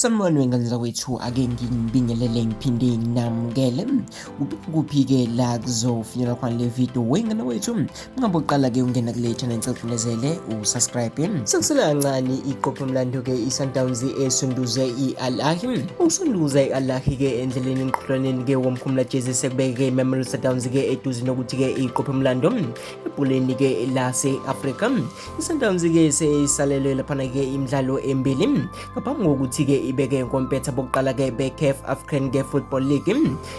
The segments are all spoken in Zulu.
Sanibona wengane zakwethu, ake nginibingelele ngiphinde nginamukele. Kuphi kuphi-ke la kuzofinyelela khona le video wengane wethu. Ungabe uqala-ke ungena kule channel, ngicela ucinezele usubscribe. Sekusele kancane iqophe umlando-ke i-Sundowns esunduze i-Al Ahly. Ukusunduza i-Al Ahly-ke endleleni emqhudelwaneni-ke womkhumulajezi sekubeke i-Mamelodi Sundowns-ke eduze nokuthi-ke iqophe umlando ebholeni-ke lase-Afrika. I-Sundowns-ke seyisalelwe laphana-ke imidlalo emibili ngaphambi kokuthi-ke ibeke ngompetha bokuqala-ke be-CAF African ke Football League.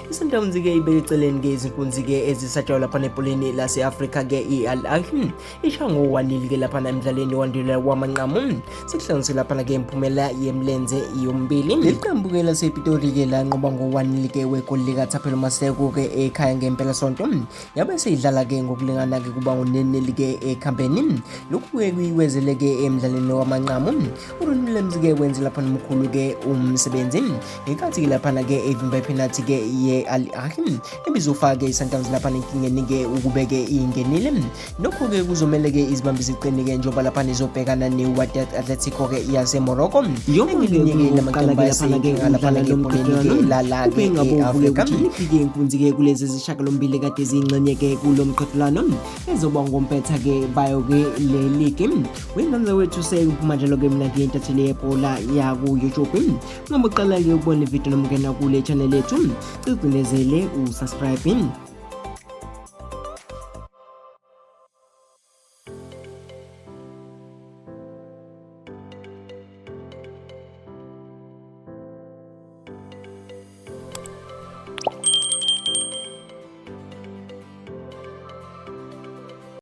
I-Sundowns-ke ibeke eceleni-ke izinkunzi-ke ezisatshwayo laphana ebholeni lase-Afrika-ke i-Al Ahly isha ngo-1-0-ke laphana emdlalweni owandulela wamanqamu sekuhlanganiswe laphana-ke imiphumela yemlenze yombili. Leli qembu-ke lasePitori-ke lanqoba ngo-1-0-ke wegoli likaThaphelo Maseko-ke ekhaya ngempelasonto, yabe seyidlala-ke ngokulingana-ke kuba ngu-0-0-ke ekhambeni. Lokhu-ke kuyiwezele-ke emdlalweni wamanqamu. URonnie Williams-ke wenze laphana omkhulu-ke umsebenzi ngenkathi-ke laphana-ke evimba iphenathi-ke ye-Al Ahly ebizofaka-ke i-Sundowns laphana enkingeni-ke ukube-ke ingenile. Nokho-ke kuzomele-ke izibambe ziqine-ke njengoba laphana izobhekana ne-Wydad Atletico-ke yaseMorocco. Ngelinye-ke lamaqembu asenkinga laphana-ke ebholeni-ke lala-ke e-Afrika. Iyiphi-ke inkunzi-ke kulezi ezishagalombili kade ziyingxenye-ke kulo mqhudelwano ezoba ngompetha-ke bayo-ke le ligi? Wengane wethu, sekuphuma njalo-ke mina-ke intatheli yebhola yaku-YouTube. Ungabe uqala-ke ukubona ividiyo noma ungena kule channel yethu, ucinezele usubscribe.